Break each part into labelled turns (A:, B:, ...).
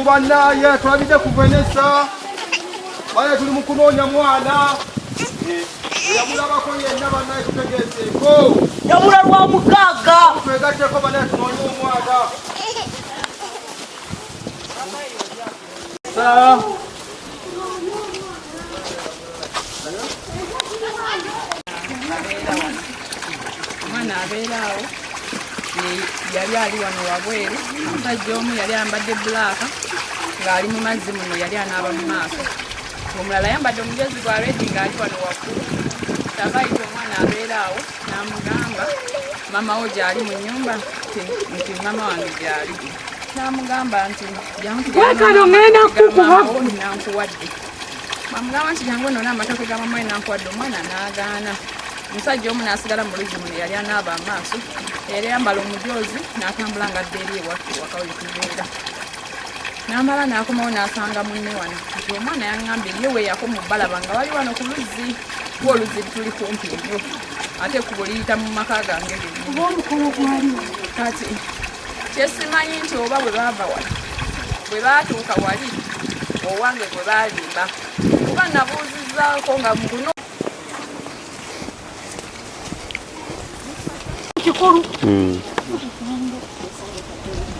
A: Banaye tulabidde ku Vanessa, banaye tuli mu kunoonya mwana eyamulabako yenna, banaye tutegeezeeko.
B: Yabula lwa mukaaga.
A: Twegatteko banaye tunoonye omwana.
C: Omwana abeera awo, yali ali wano wabweru. Omusajja omu yali ayambadde bulaaka ng'ali mu mazzi muno, yali anaaba mu maaso. Omulala ayambadde omujoozi gwa red ng'ali wano waggulu. Kyava ayita omwana abeera awo n'amugamba, "Maama wo gy'ali mu nnyumba?" Nti, "Maama wange gy'ali." N'amugamba nti, "Jangu tugende nankuwadde." Bamugamba nti, "Jangu onone amatooke ga mama we nankuwadde." Omwana n'agaana. Omusajja omu n'asigala mu luzzi muno, yali anaaba amaaso, era yambala omujoozi n'atambula ng'adda eri ewaffe ewaka we tubeera. N'amala n'akomawo n'asanga munne wano nti, "Omwana yaŋŋambye ye weeyako mu bbalaba nga bali wano ku luzzi, kuba oluzzi tuli kumpi nnyo, ate ekkubo liyita mu maka gange gennyini." Kati kyesimanyi nti oba bwe baava wali, bwe baatuuka wali owange gwe baalimba, kuba nabuuzizaako nga muguno.
B: Kikulu.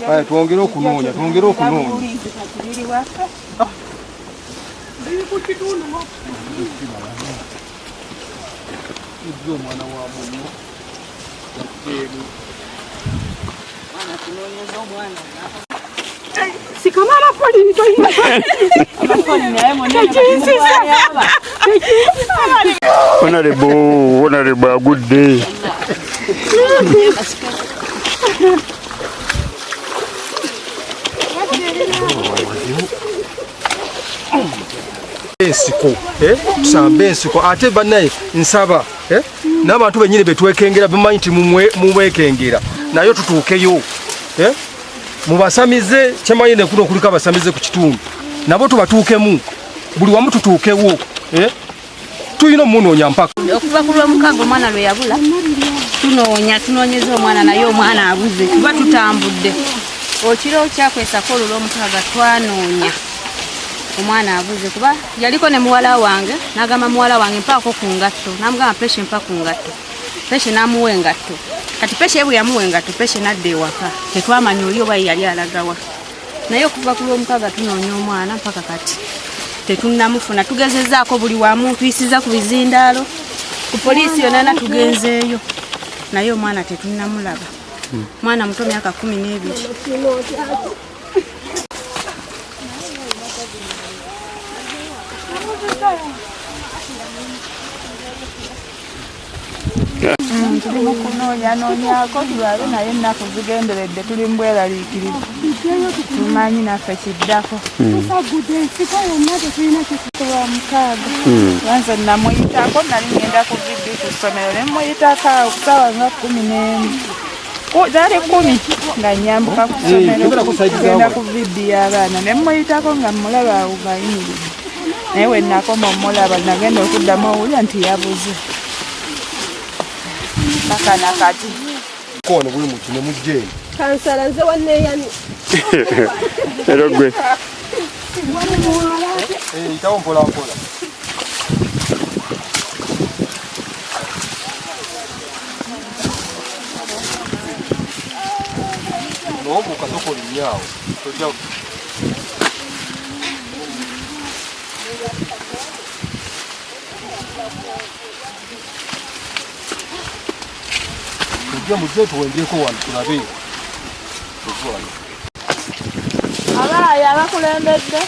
A: Aye, twongere okunoonya, twongere okunoonya. Ejja omwana wa munno yatteemu.
B: Sikama amafolini toyina.
D: Honorable, honorable agudde.
A: Ensiko, eh? Tusambe ensiko ate bannaye nsaba, eh? N'abantu bennyini betwekengera bamanyi nti mumwekengera naye tutuukeyo, eh? Mubasamize kyemanyi nekuno kuliko abasamize ku kitundu, nabo tubatuukemu, buli wamu tutuukewo, eh? Tulina omunoonya mpaka.
E: Okuva ku lwomukaaga omwana lwe yabula, tunoonya, tunoonyeza omwana, naye omwana abuze. Tuba tutambudde okiro kyakwesako olwo lwomukaaga, twanoonya, omwana abuze, kuba yaliko ne muwala wange. N'agamba muwala wange, "Mpaako ku ngatto." N'amugamba, "Peshe, mpa ku ngatto." Peshe n'amuwa engatto. Kati Peshe bwe yamuwa engatto, Peshe n'adda ewaka. Tetwamanya oli oba ye yali alagawa, naye okuva ku lwomukaaga tunoonya omwana mpaka kati tetunnamufuna. Tugezezaako buli wamu, tuyisiza ku bizindaalo, ku poliisi yonna na tugenzeeyo, naye omwana tetunnamulaba. Mwana muto, myaka 12.
C: Tuli mu kunoonyanoonyaako tulabe, naye ennaku zigenderedde, tuli mu bweraliikirivu, tumanyi naffe kiddako.
B: Tusagudde ensiko yonna, tetulina.
C: Lwa mukaaga wanze namuyitako, nali ngenda ku VB ku ssomero, ne muyitako awo ku ssaawa nga 11. Zaali 10 nga nyambuka ku ssomero genda ku VB y'abaana, ne muyitako nga mulaba awo ng'ayimiridde, naye we nakoma omulaba, nagenda okuddamu owulira nti yabuze paka nakati.
A: Kono bwe muti ne mujja eno.
B: Kansala, nze wanneeyamye.
D: Era gwe.
A: Eh, yitawo mpola mpola. N'obuuka tokolinnya awo tojja. Mujje, mujje tuwenjeko wano tulabe. Tujje wano.
C: Abaayi abakulembedde.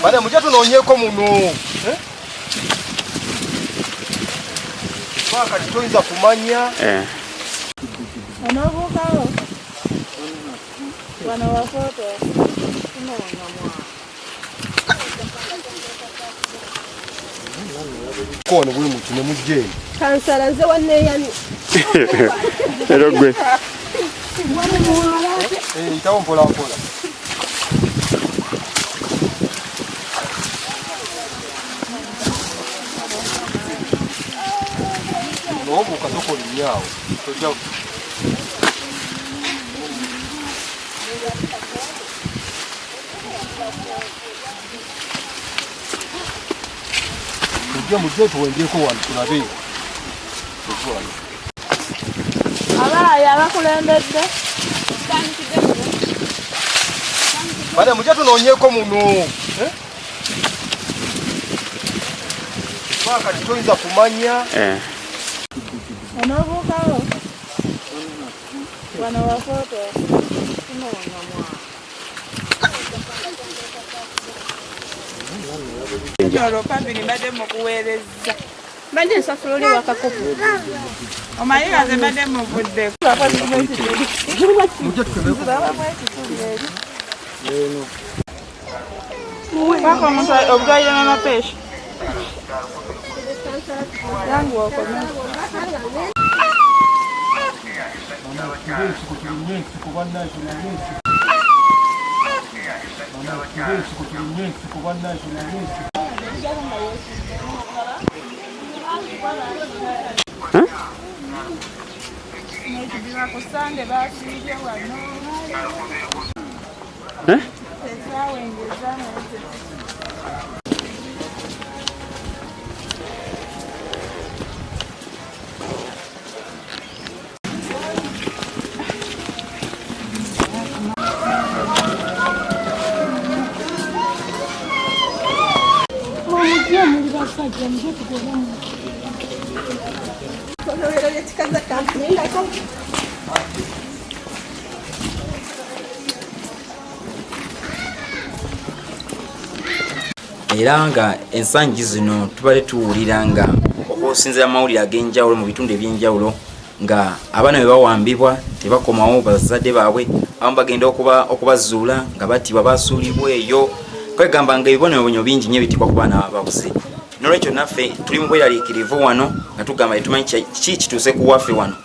A: Bane, mujje tunoonyeko muno. Eh? Kati toyinza kumanya.
D: Eh.
C: Onoobuukawo wano wafooto.
A: Kono bwe muti ne mujja eno.
B: Kansala, nze wanneeyamye.
D: Era gwe.
A: Eh, yitawo mpola mpola. N'obuuka tokolinnya awo tojja. Mujje mujje tuwendyeko wano tulabe.
C: Abaayi abakulembedde.
A: Bana mujje tunoonyeko muno. Eh? Paka toyinza kumanya.
D: Eh.
C: Onoobuukawo? Wano wafooto. Olwo pabiri mbadde mukuweerezza.
B: Mbadde nsasula oli wakakopo.
C: Omanyi nga nze mbadde muvuddeko.
A: Mujje tukebeko.
C: Paka omuntu obutwalire mama pesha. Yangu okome. N'ekidiba ku Sande baasiibye wano.
D: Eh?
C: Tetwawengeza naye
B: Mujje muli basajja mujje tugole mu.
F: Era nga ensangi zino tubadde tuwulira nga okusinziira mu mawulire ag'enjawulo mu bitundu eby'enjawulo nga abaana bwe bawambibwa tebakomawo bazadde baabwe, abamu bagenda okubazuula nga battibwa basuulibwa eyo. Kwegamba nga ebibonyoobonyo bingi nnyo ebitiibwa ku baana ababuze. Noolwekyo naffe tuli mu bweraliikirivu wano nga tugamba tetumanyi kiki kituuse ku waffe wano,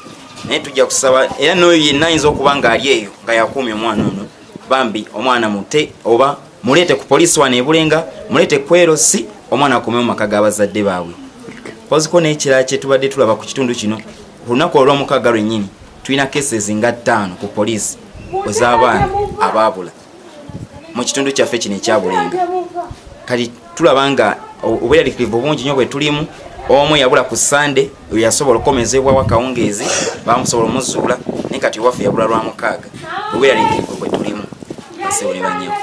F: naye tujja kusaba era n'oyo yenna ayinza okuba ng'ali eyo nga yakuumye omwana ono, bambi omwana mute oba muleete ku poliisi wano e Bulenga, muleete ku LC, omwana akome mu maka g'abazadde baabwe. Mpoziko n'ekirala kye tubadde tulaba ku kitundu kino, ku lunaku olw'omukaaga lwennyini tulina cases nga 5 ku poliisi ez'abaana abaabula mu kitundu kyaffe kino ekya Bulenga. Kati tulaba nga obweraliikirivu bungi nnyo bwe tulimu. Omu yabula ku Sande, oyo yasobola okukomezebwawo akawungeezi, bamusobola omuzuula, naye kati owaffe yabula lwa mukaaga. Obweraliikirivu bwe tulimu. Ssebo ne bannyabo.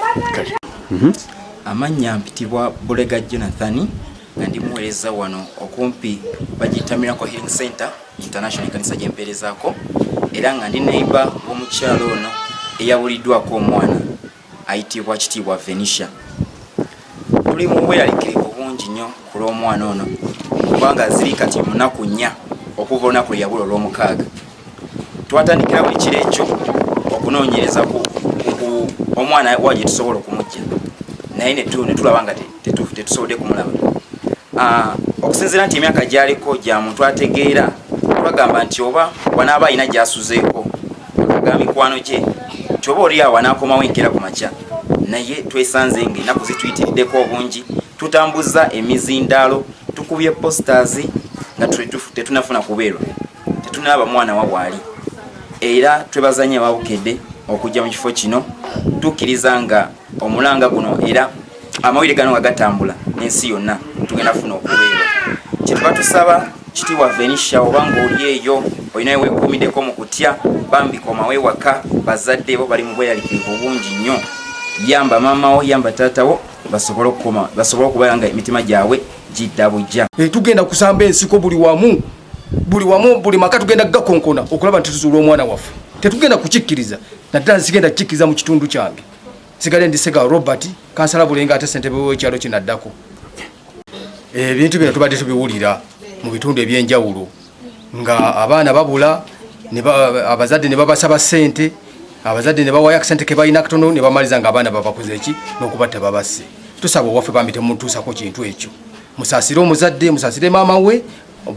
F: Amannya mpitibwa Bulega Jonathan, nga ndi muweereza wano okumpi bagiyita Miracle Healing Center International, ekkanisa gye mpeerezaako, era nga ndi neighbor w'omukyalo ono eyabuliddwako omwana ayitibwa Kitiibwa Venisha. Tuli mu bweraliikirivu bungi nnyo ku lw'omwana ono, kubanga ziri kati mu nnaku 4 okuva olunaku lwe yabula olw'omukaaga. Twatandikira buli kiro ekyo okunoonyereza ku omwana wa gye tusobola okumujja, naye ne tulaba nga tetusobodde kumulaba. Okusinziira nti emyaka gy'aliko gya muntu ategeera, twagamba nti oba wanaaba alina gy'asuzeeko aga mikwano gye, nti oba oli awo anaakomawo enkeera ku makya, naye twesanze ng'ennaku zituyitiriddeko obungi. Tutambuza emizindaalo, tukubye posters nga tetunafuna kubeerwa, tetunalaba mwana wa waali. Era twebaza nnyo ababukedde okujja mu kifo kino. Tukkiriza nga omulanga guno era amawulire gano nga gatambula n'ensi yonna, tugenda kufuna okubeerwa. Kyetuba tusaba Kitiibwa Venisha, oba ng'oli eyo olina we weekuumiddeko mu kutya, bambi komawo ewaka, bazadde bo bali mu bweraliikirivu bungi nnyo. Yamba maama wo, yamba taata wo, basobole okukoma, basobole okubeera nga emitima gyabwe gidda bujja.
A: Tugenda kusamba ensiko buli wamu, buli wamu, buli maka tugenda kugakonkona okulaba nti tuzuula omwana waffe. Tetugenda kukikkiriza, naddala sigenda kukikkiriza mu kitundu kyange. Nsigale ndi Ssegawa Robert, kansala Bulenga ate ssentebe w'ekyalo kino addako. Ebintu bino tubadde tubiwulira mu bitundu eby'enjawulo nga abaana babula, abazadde ne babasaba ssente, abazadde ne bawayo akasente ke balina katono ne bamaliza nga abaana babakoze ki n'okubatta babasse. Tusaba owaffe bambi temutuusako kintu ekyo, musaasire omuzadde, musaasire maama we,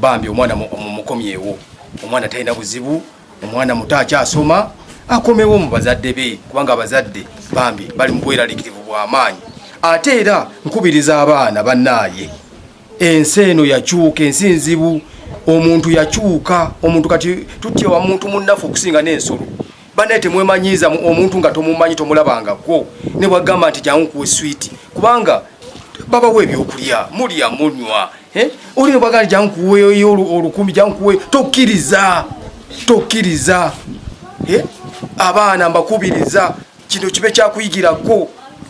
A: bambi omwana mumukomyewo. Omwana talina buzibu, omwana muto akyasoma, akomewo mu bazadde be, kubanga abazadde bambi bali mu bweraliikirivu bw'amaanyi. Ate era nkubiriza abaana bannaaye, ensi eno yakyuka, ensi nzibu, omuntu yakyuka, omuntu kati tutya wa muntu munnaffe okusinga n'ensolo. Bannaye temwemanyiiza omuntu nga tomumanyi, tomulabangako, ne bwagamba nti jangu nkuwe swiiti, kubanga babawa ebyokulya, mulya munywa. Eh? Oli ne bwagala jankuweeyo olukumi jankuweeyo, tokkiriza, tokkiriza. Eh? Abaana mbakubiriza kino kibe kyakuyigirako,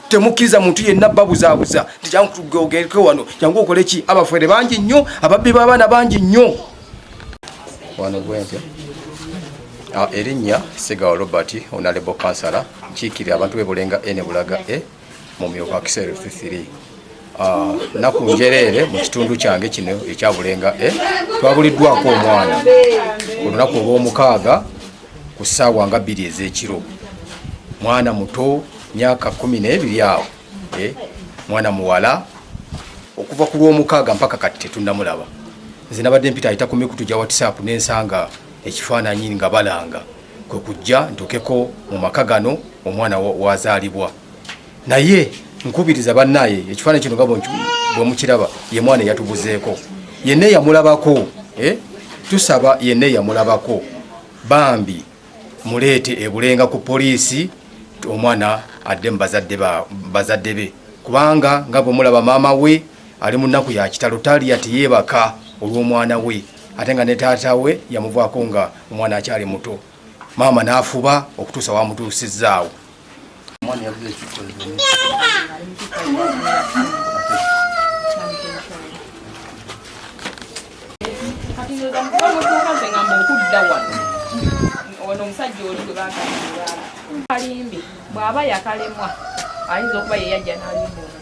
A: temukkiriza muntu yenna babuzaabuza nti jankutugogereko wano, jangu okole ki. Abafere bangi nnyo, ababbi b'abaana bangi nnyo. Wano bwentyo erinnya Segawa Robert, honorable councillor, nkiikirira abantu b'e Bulenga A ne Bulaga A mu myuka kiseera 3. Nnaku njereere mu kitundu kyange kino ekya Bulenga A. Twabuliddwako omwana olunaku olw'omukaaga ku ssaawa nga 2 ez'ekiro. Mwana muto, myaka 12 awo, mwana muwala. Okuva ku lw'omukaaga mpaka kati tetunnamulaba. Nze nabadde mpita ayita ku mikutu gya WhatsApp nensanga ekifaananyi nga balanga, kwe kujja ntukeko mu maka gano omwana wazaalibwa. Naye nkubiriza bannaye, ekifaananyi kino nga bwe mukiraba ye mwana eyatubuzeeko. Yenna eyamulabako, tusaba yenna eyamulabako bambi muleete ebulenga ku poliisi, omwana adde mu bazadde be, kubanga nga bwe mulaba maama we ali mu nnaku ya kitalo, talya teyeebaka olw'omwana we, ate nga ne taata we yamuvaako nga omwana akyali muto. Maama n'afuba okutuusa wamutuusizzaawo.
C: Kati ndoza mukuba mutuuka, nze ngamba okudda wano, ono omusajja oli gwe bagamba kalimbi bw'aba yakalemwa, ayinza okuba ye yajja n'alimba ono,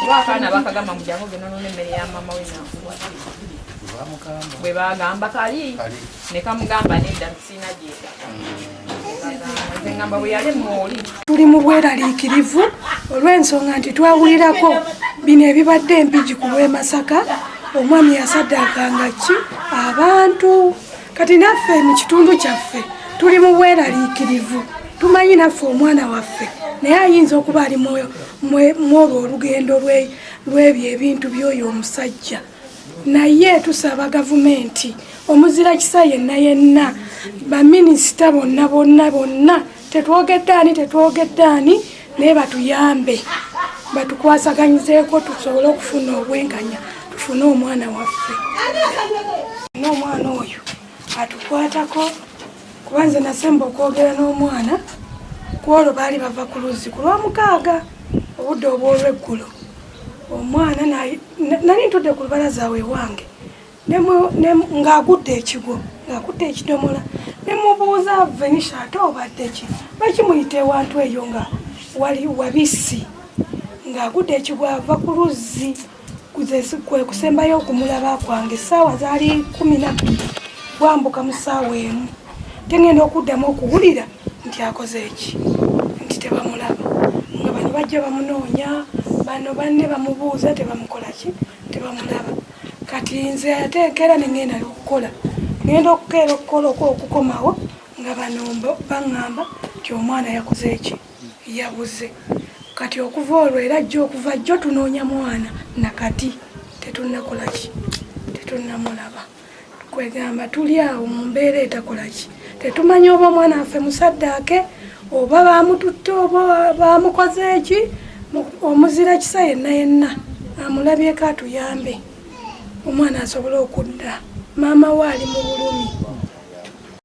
C: kuba akaana bakagamba mujangu genda nona emmere ya maama we nakuwa. Bwe bagamba kali ne kamugamba nedda, siina gyetaka. Nze ngamba bwe yalemwa oli.
B: Tuli mu bweraliikirivu olw'ensonga nti twawulirako bino ebibadde Empigi ku lw'e Masaka, omwami yasaddaakanga ki abantu. Kati naffe mu kitundu kyaffe tuli mu bweraliikirivu, tumanyi naffe omwana waffe naye ayinza okuba ali mwolwo olugendo lw'ebyo ebintu by'oyo omusajja. Naye tusaba gavumenti, omuzira kisa yenna yenna, baminisita bonna bonna bonna, tetwogedde ani, tetwogedde ani, naye batuyambe, batukwasaganyizeeko tusobole okufuna obwenkanya, tufune omwana waffe. N'omwana oyo atukwatako, kuba nze nasemba okwogera n'omwana kwolwo baali bava ku luzzi ku lwomukaaga obudde obw'olweggulo. Omwana nali ntudde ku lubalaza awo ewange ng'agudde ekigwo, ng'agudde ekidomola, ne mubuuza, "Venisha, ate obadde ki? Lwaki muyita ewantu eyo nga wali wabisi?" Ng'agudde ekigwo ava ku luzzi. Kwe kusembayo okumulaba kwange, essaawa zaali 12 gwambuka mu ssaawa 1. Tengenda okuddamu okuwulira nti akoze eki, nti tebamulaba, nga bano bajja bamunoonya, bano banne bamubuuza, tebamukola ki, tebamulaba. Kati nze ate enkeera ne ŋŋenda okukola, ŋŋenda okukeera okukola okukomawo nga bano baŋŋamba nti omwana yakoze eki, yabuze. Kati okuva olwo era jjo, okuva jjo tunoonya mwana, nakati tetunnakola ki, tetunnamulaba. Kwegamba tuli awo mu mbeera etakola ki, tetumanyi oba omwana waffe musaddaake, oba bamututte, oba bamukoze eki. Omuzira kisa yenna yenna amulabyeko atuyambe omwana asobole okudda. Maama we ali mu bulumi.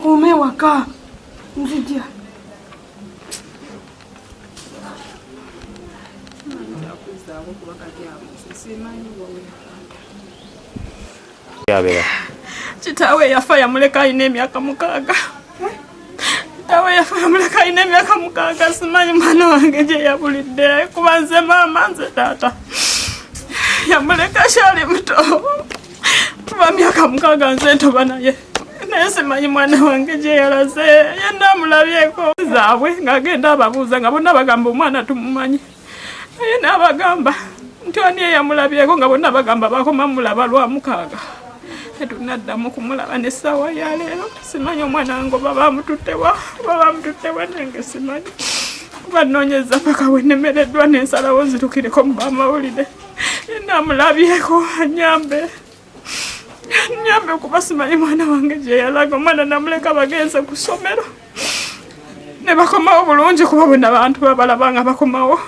B: Kuume waka nzija.
C: Kitaawe yafa yamuleka alina emyaka 6. Kitaawe yafa yamuleka alina emyaka 6. Simanyi mwana wange gye yabulidde, kuba nze maama, nze taata yamuleka kyali muto, kuba myaka 6 nze ntoba naye, naye simanyi mwana wange gye yalaze. Yenna amulabyeko zaabwe ng'agenda ababuuza, nga bonna bagamba omwana tumumanyi, naye n'abagamba nti ani eyamulabyeko, nga bonna bagamba bakoma mulaba lwa mukaaga, tetunaddamu kumulaba n'essaawa ya leero. Simanyi omwana wange oba bamututtewa, oba bamututtewa, nange simanyi, kuba nnoonyeza paka we nnemereddwa n'ensalawo nzirukireko mu bamawulire. Yenna amulabyeko anyambe, nyambe, kuba simanyi mwana wange gye yalaga. Omwana namuleka bagenze ku ssomero ne bakomawo bulungi, kuba bonna bantu babalaba nga bakomawo.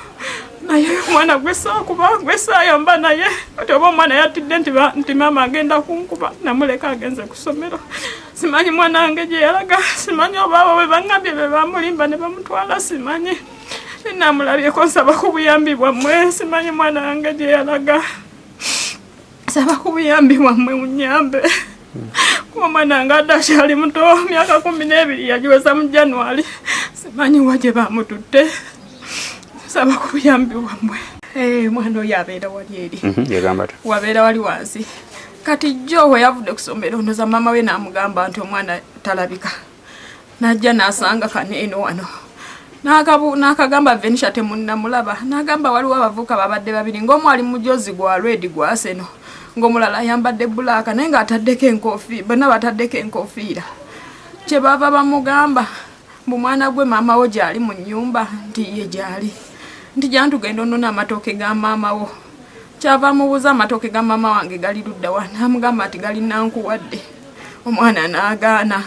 C: Naye omwana gwe saakuba, gwe saayomba naye, kati oba omwana yatidde nti maama agenda kunkuba, namuleka agenze ku ssomero. Simanyi mwana wange gye yalaga, simanyi oba abo be baŋŋambye be bamulimba ne bamutwala, simanyi. Namulabyeko, nsaba ku buyambi bwammwe, simanyi mwana wange gye yalaga. Nsaba ku buyambi bwammwe munyambe. Kuba omwana wange adde akyali muto, myaka 12 yagiweza mu January, simanyi wa gye bamututte. Nsaba ku buyambi bwammwe. Omwana oyo abeera wali eri.
D: Yagamba atya?
C: Wabeera wali wansi. Kati jjo we yavudde ku ssomero, ndoza maama we n'amugamba nti omwana talabika. N'ajja n'asanga kano eno wano. N'akagamba Venisha temunnamulaba. N'agamba waliwo abavubuka babadde babiri, ng'omu ali mu mujozi gwa red gwa Arsenal, ng'omulala ayambadde bulaaka naye ng'ataddeko enkofiira, bonna bataddeko enkofiira. Kye baava bamugamba mbu mwana gwe maama wo gy'ali mu nnyumba, nti ye gy'ali. Nti jangu tugenda onone amatooke ga maama wo. Kyava amubuuza amatooke ga maama wange gali ludda wa, n'amugamba nti gali Nankuwadde. Omwana n'agaana.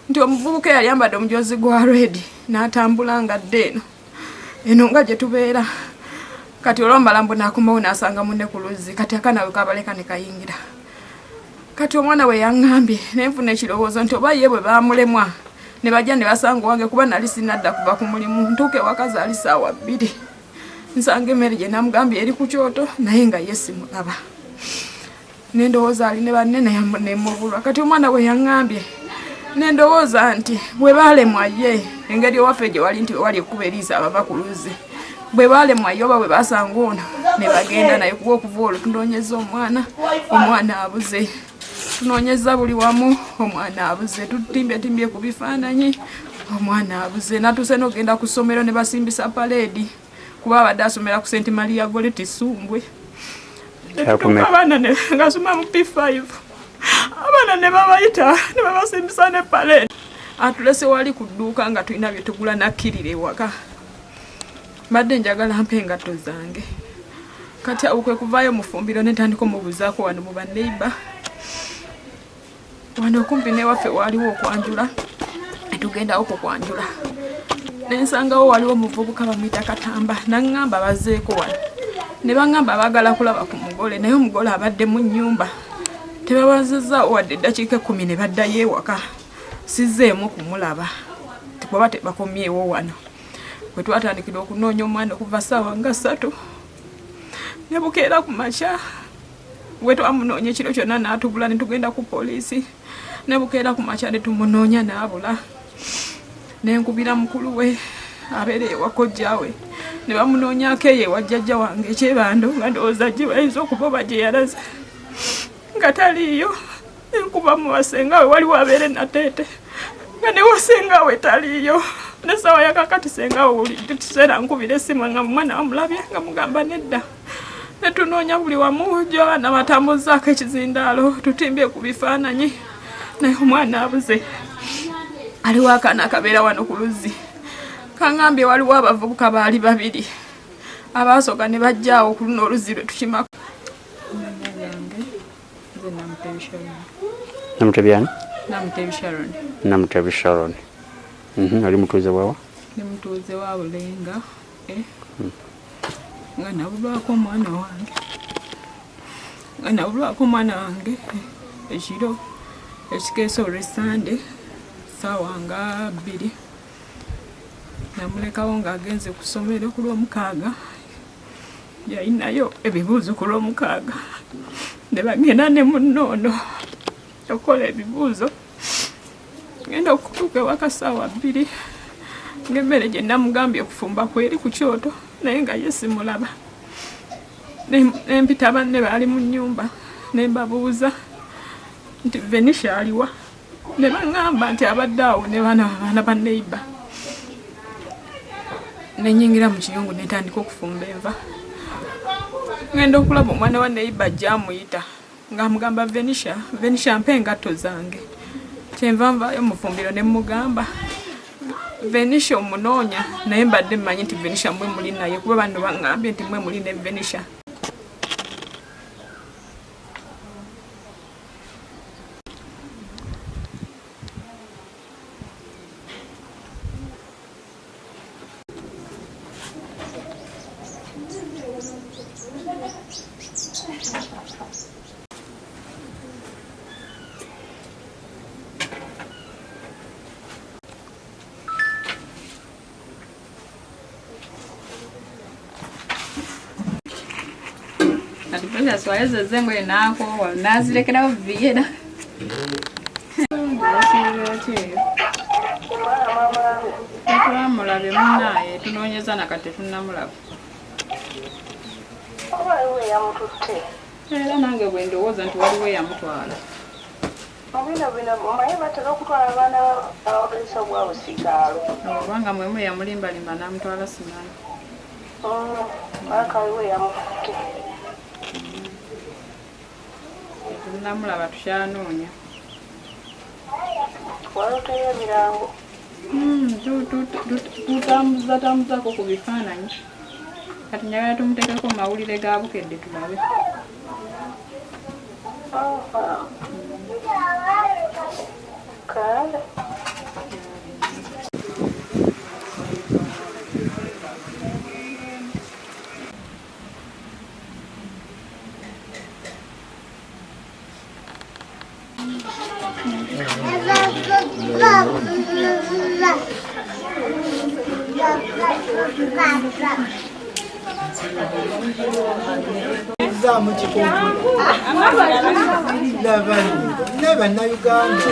C: Nti omuvubuka eyali ayambadde omujozi gwa red n'atambula ng'adda eno. Eno nga gye tubeera. Kati olwamala mbu n'akomawo n'asanga munne ku luzzi, kati akaana we kabaleka ne kayingira. Kati omwana we yaŋŋambye ne nfuna ekirowoozo nti oba ye bwe baamulemwa ne bajja ne basanga owange, kuba nali sinnadda kuva ku mulimu, ntuuka ewaka zaali ssaawa 2. Nsanga emmere gye namugambye eri ku kyoto naye nga ye simulaba. Ne ndowooza ali ne banne naye ne mubulwa. Kati omwana bwe yaŋŋambye ne ndowooza nti bwe baalemwa ye, engeri ewaffe gye wali nti we wali ekkubo eriisa abava ku luzzi, bwe baalemwa ye oba bwe basanga ono ne bagenda naye, kuba okuva olwo tunoonyeza omwana, omwana abuze. Tunoonyeza buli wamu, omwana abuze. Tutimbyetimbye ku bifaananyi, omwana abuze. Natuuse n'okugenda ku ssomero ne basimbisa paleedi, kuba abadde asomera ku St Maria Goretti Ssumbwe.
D: Kyakumeka.
C: Abaana ne ngasoma mu P5. Abaana ne babayita ne babasimbisa ne paleedi. Atulese wali ku dduuka nga tulina bye tugula n'akkirira ewaka. Mbadde njagala mpe engatto zange. Kati awo kwe kuvaayo mu ffumbiro ne ntandika omubuuzaako wano mu banneiba. Wano okumpi n'ewaffe waaliwo okwanjula, ne tugendawo ku kwanjula. Ne nsangawo waliwo omuvubuka bamuyita Katamba, n'aŋŋamba bazzeeko wano. Ne baŋŋamba baagala kulaba ku mugole, naye omugole abadde mu nnyumba. Tebabazizza wadde eddakiika 10 ne baddayo ewaka. Sizzeemu kumulaba, kuba tebakomyewo wano. Bwe twatandikira okunoonya omwana okuva ssaawa nga 3, ne bukeera ku makya. Bwe twamunoonya ekiro kyonna n'atubula ne tugenda ku poliisi. Ne bukeera ku makya ne tumunoonya n'abula. Ne nkubira mukulu we abeera ewa kojjaawe. Ne bamunoonyaako eyo ewa jjajja wange ekyebando, nga ndowooza gye bayinza okuba oba gye yalaze. Nga taliiyo. Ne nkuba mu basenga we waliwo abeera e Nateete. Nga ne wasenga we taliiyo. N'essaawa ya kaakati senga we buli kiseera nkubira essimu nga omwana wamulabye nga mugamba nedda. Ne tunoonya buli wamu gy'abaana batambuzaako ekizindaalo, tutimbye ku bifaananyi, naye omwana abuze. Aliwo akaana akabeera wano ku luzzi. Kaŋŋambye waliwo abavubuka baali babiri abaasooka ne bajja awo ku luno oluzzi lwe tukimako.
D: Namutebi ani?
C: Namutebi Sharon.
D: Namutebi Sharon. Oli mutuuze wawa?
C: Ndi mutuuze wa Bulenga. Nga nabulwako omwana wange. Nga nabulwako omwana wange ekiro ekikeesa olw'Essande ssaawa nga 2. Namulekawo ng'agenze ku ssomero ku Lwomukaaga. Yalinayo ebibuuzo ku Lwomukaaga. Ne bagenda ne munne ono okukola ebibuuzo. Ngenda okutuuka ewaka ssaawa 2 ng'emmere gye namugambye okufumba kweri ku kyoto naye nga ye simulaba. Ne mpita banne baali mu nnyumba ne mbabuuza nti Venisha aliwa? Ne baŋŋamba nti abadde awo ne baana ba neighbor. Ne nnyingira mu kiyungu ne ntandika okufumba enva. Ngenda okulaba omwana wa neighbor ajja amuyita ng'amugamba Venisha, Venisha mpa engatto zange. Kyenva nvaayo mu ffumbiro ne mmugamba Venisha omunoonya, naye mbadde mmanyi nti Venisha mmwe muli naye kuba banno baŋŋambye nti mmwe muli ne Venisha. Precious wayozezza engoye n'akoowa n'azirekerawo Vienna. Tetwamulabye munnaaye tunoonyeza na kati tetunnamulaba. Era nange bwe ndowooza nti waliwo eyamutwala.
G: Bino bino omanyi batera okutwala abaana abakozesa obwabusigaalo.
C: Obanga mwemu eyamulimbalimba n'amutwala simanyi.
G: Paka waliwo eyamututte.
C: Tetunnamulaba tukyanoonya.
G: Waloteyo emirambo.
C: Tutambuza tambuzako ku bifaananyi. Kati njagala tumuteekeko mu mawulire ga Bukedde tulabe.
G: Kale.
H: Zaamu kikunkulu. Laba ne bannayuganda.